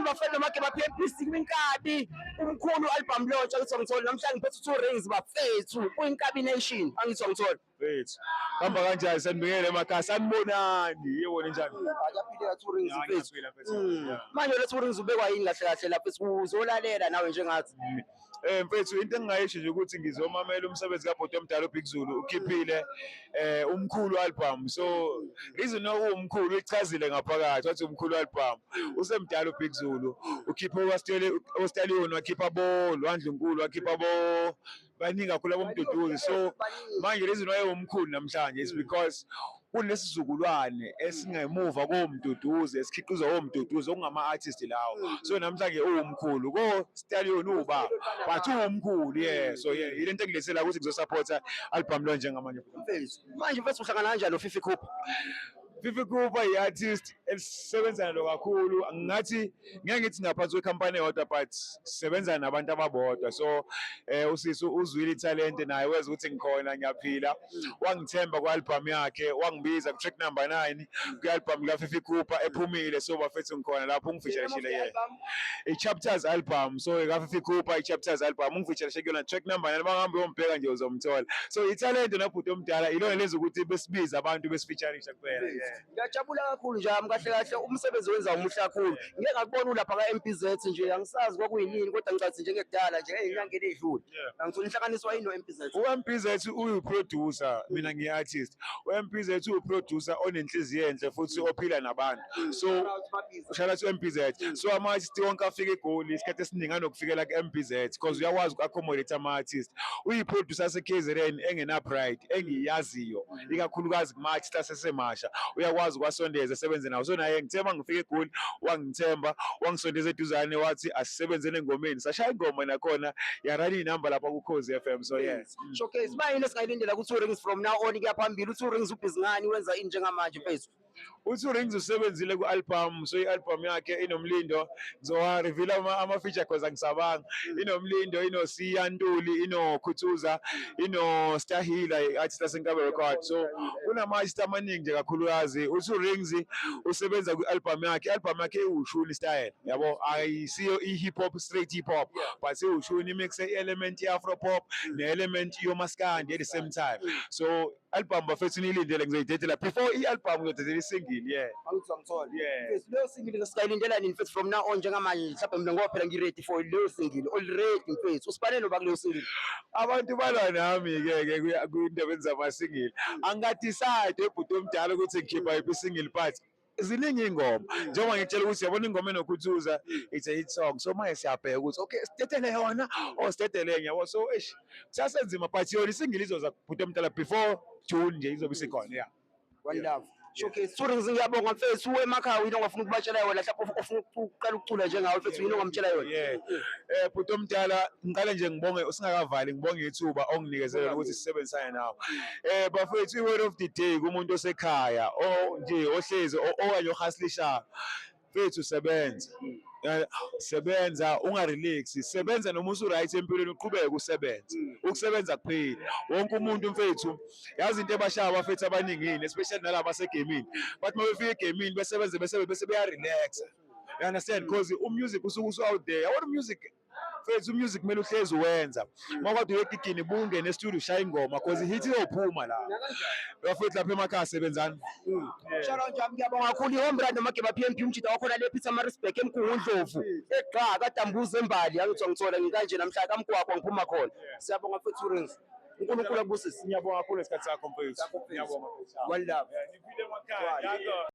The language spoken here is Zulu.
Sanibonani bafethu noMageba PMPC kwinkabi umkhulu album launch, angithi ngithola namhlanje ngiphethe Two Rings bafethu kwiNkabi Nation, angithi ngithola. Mfethu. Hamba kanjani? Sanibingele emakhaya. Sanibonani. Yebo, ninjani? Ayaphileka Two Rings Ya, mfethu. ngiyaphila mfethu. Yeah. Manje lo Two Rings ubekwa yini kahle kahle lapha uzolalela nawe njengathi? Mfethu, into engingayisho nje ukuthi ngizomamela umsebenzi kaBhuti omdala uBig Zulu. Ukhiphile umkhulu album. So reason umkhulu ichazile ngaphakathi, wathi umkhulu album. Usemdala uBig Zulu. Ukhiphe oStallion, wakhipha bo Lwandle Nkulu, wakhipha bo baningi kakhulu aboMduduzi. So manje reason waye umkhulu namhlanje is because kunesizukulwane esingemuva koMduduzi esikhiqizwa oMduduzi okungama-artist lawo. So namhlanje uwumkhulu ko Stallion uba but uwumkhulu, yeah. So yeah, ile nto engilethela ukuthi ngizosupporta album lo njengamanje. Mfethu, manje mfethu uhlangana kanjani noFifi Cooper? Fifi Cooper i-artist elisebenza nalo kakhulu. Ngathi ngeke ngithi ngaphansi kwekhampani eyodwa, but sisebenza nabantu ababodwa. So usisi uzwile ithalente naye, weza ukuthi ngikhona, ngiyaphila, wangithemba ku-album yakhe, wangibiza ku-track number 9 kwi-album kaFifi Cooper ephumile. So bafethu, ngikhona lapho, ungifeatureshile, yeah, i-Chapters album. So kaFifi Cooper i-Chapters album, ungifeatureshe kuyona track number 9. Bangahambe uyombheka nje, uzomthola. So ithalente nabhuti omdala ilona lenza ukuthi besibize abantu, besifeaturisha kuphela, yeah. Ngiyajabula kakhulu nje ami, kahle kahle umsebenzi wenza umuhle kakhulu. Ngike ngakubona ulapha ka-MPZ nje, angisazi kwakuyinini, kodwa ngicathi njengekudala nje ey'nyangeni ey'dlule. Angithola inhlanganiswa yini no-MPZ? U-MPZ uyi-producer, mina ngiyi-artist. U-MPZ uyi-producer onenhliziyo enhle futhi ophila nabantu. So shout out to MPZ. So ama-artist wonke afika eGoli isikhathi esiningi anokufikela ku-MPZ because uyakwazi uku-accommodate ama-artist. Uyi-producer yase-KZN engena-pride engiyaziyo, ikakhulukazi kuma-artist asesemasha. Uyakwazi ukwasondeza, esebenze nawo. So naye ngithe uma ngifika eGoli wangithemba, wangisondeza eduzane, wathi asisebenzele engomeni. Sashaya ingoma nakhona yarani inamba lapha ku-Khozi FM. So yeah. Showcase bayini esingayilindela ku-Two Rings from now on kuya phambili? U-Two Rings ubhizi ngani, wenza ini njengamanje mfethu? U-Two Rings usebenzile ku-album. So i-album yakhe inomlindo, ngizowa-reveal ama-feature cause angisabanga. Inomlindo, ino-Siya Ntuli, inoKhuthuza, ino-Star Healer, i-artist yaseNkabe Record. So kunama-artist amaningi nje kakhulukazi. U-Two Rings usebenza kwi-album yakhe. I-album yakhe iwushuni style, yabo, ayisiyo i-hip hop, straight hip hop, but iwushuni imixe i-element ye-afro pop ne-element yomaskandi at the same time. So album bafethu niyilindele, ngizoyidedela before i-album, ngizodedela i-single, yeah. Angithi angithola. Yeah. Mfethu, leyo single singayilindela nini mfethu from now on njengamanje? Mhlawumbe mina ngoba phela ngi-ready for leyo single already mfethu. Usibane noba kuleyo single? Abantu balwa nami-ke ke kwindaba zama-single. Angika-decide ebhuti omdala ukuthi ngikhipha yiphi i-single, but ziningi iy'ngoma. Njengoba ngikutshela ukuthi yabona ingoma enoKhuthuza, it's a hit song. So manje siyabheka ukuthi okay, sidedele yona or sidedele enye, yabo. So eish, kusasenzima, but yona i-single izoza bhuti omdala before June nje, izobe isikhona, yeah. One love. Showcase Two Rings, ngiyabonga mfethu. Emakhaya yini ongafuna ukubatshela yona, mhlawumbe ofuna ukuqala ukucula njengawe mfethu, yini ongamtshela yona? Yeah. Bhuti omdala, ngiqale nje ngibonge usingakavali, ngibonge ithuba onginikezele ukuthi sisebenzisane nawe. Bafethu, i-word of the day kumuntu osekhaya o nje ohlezi okanye ohustlisha. Mfethu, sebenza. Sebenza, ungarelax, sebenza noma usu right empilweni, uqhubeke usebenze. Ukusebenza kuphela. Wonke umuntu mfethu, yazi into ebashaya bafethu abaningi yini, especially nalaba basegamini. But uma befika egamini besebenze bese bese beya-relaxa. You understand? Because umusic usuke usu out there. Yabona umusic mfethu, umusic kumele uhlezi uwenza. Uma kade uye egigini, bungene e-studio, ushaya ingoma cause hit iyophuma la. Bafethu lapha emakhaya, sebenzani. Shout out njami, ngiyabonga kakhulu. I-home run noMageba PMP, umjida wakhona le Pietermaritzburg eMgungundlovu eqa kaDambuza embali, angithi ngithola ngikanje namhlanje kaMgwaqo ngiphuma khona. Siyabonga mfethu Two Rings, uNkulunkulu akubusise. Ngiyabonga kakhulu isikhathi sakho mfethu. Ngiyabonga mfethu. One love. Yeah, niphile emakhaya. Danko.